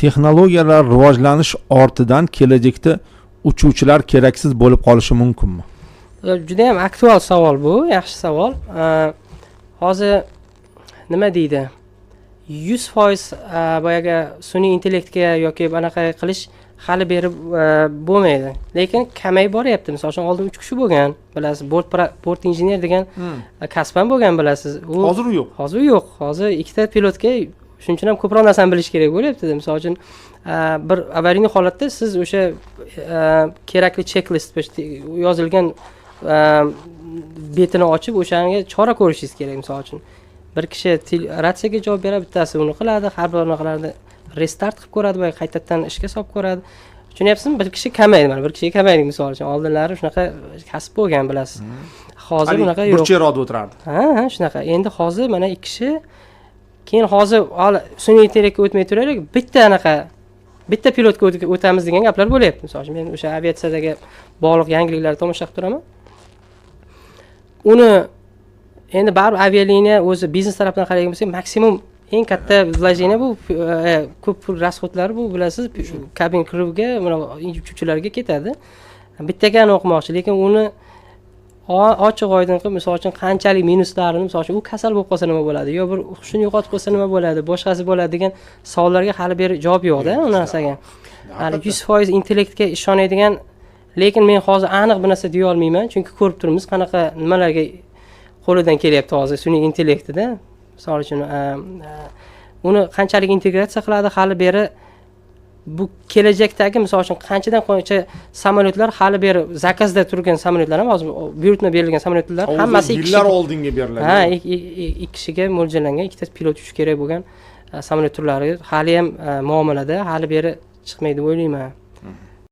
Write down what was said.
Texnologiyalar rivojlanish ortidan kelajakda uchuvchilar keraksiz bo'lib qolishi mumkinmi? Judayam aktual savol bu, yaxshi savol. Hozir nima deydi, 100% boyagi sun'iy intellektga yoki anaqa qilish hali beri bo'lmaydi, lekin kamayib boryapti. Misol uchun, oldin uch kishi bo'lgan, bilasiz, bort injener degan kasb ham bo'lgan, bilasiz. U Hozir u yo'q. Hozir u yo'q. Hozir ikkita pilotga shuning uchun ham ko'proq narsani bilish kerak bo'lyapti. Misol uchun, bir аварийный holatda siz o'sha kerakli checklist yozilgan betini ochib, o'shanga chora ko'rishingiz kerak. Misol uchun, bir kishi ratsiyaga javob beradi, bittasi uni qiladi, har bir anaqalarni restart qilib ko'radi va qaytadan ishga solib ko'radi, tushunyapsizmi? Bir kishi kamaydi, mana bir kishiga kamaydi. Misol uchun, oldinlari shunaqa kasb bo'lgan, bilasiz, hozir bunaqa yo'q. Burchakroqda o'tirardi. Ha, shunaqa. Endi hozir mana ikki kishi. Keyin hozir hali sun'iy intellektga o'tmay turaylik, bitta anaqa, bitta pilotga o'tamiz degan gaplar bo'lyapti. Misol uchun, men o'sha aviatsiyadagi bog'liq yangiliklarni tomosha qilib turaman. Uni endi baribir avialiniya o'zi biznes tarafdan qaraydigan bo'lsak, maksimum eng katta вложение bu, ko'p pul расход lari bu, bilasiz, cabin crewga, mana uchuvchilarga ketadi. Bittaga o'qimoqchi, lekin uni ochiq oydin qilib, misol uchun, qanchalik minuslarini, misol uchun, u kasal bo'lib qolsa nima bo'ladi yo bir hushini yo'qotib qo'ysa nima bo'ladi, boshqasi bo'ladi degan savollarga hali beri javob yo'qda u narsaga. Hali 100% intellektga ishonadigan, lekin men hozir aniq bir narsa deya olmayman, chunki ko'rib turibmiz, qanaqa nimalarga qo'lidan kelyapti hozir sun'iy intellektida. Misol uchun, uni qanchalik integratsiya qiladi hali beri, bu kelajakdagi, misol uchun, qanchadan qancha samolyotlar, hali beri заказ da turgan samolyotlar ham, hozir buyurtma berilgan samolyotlar hammasi ikki yillar kishiga oldinga beriladi. Ha, ikki kishiga mo'ljallangan, ikkita pilot uchishi kerak bo'lgan samolyot turlari haliyam muomalada, hali beri chiqmaydi deb o'ylayman.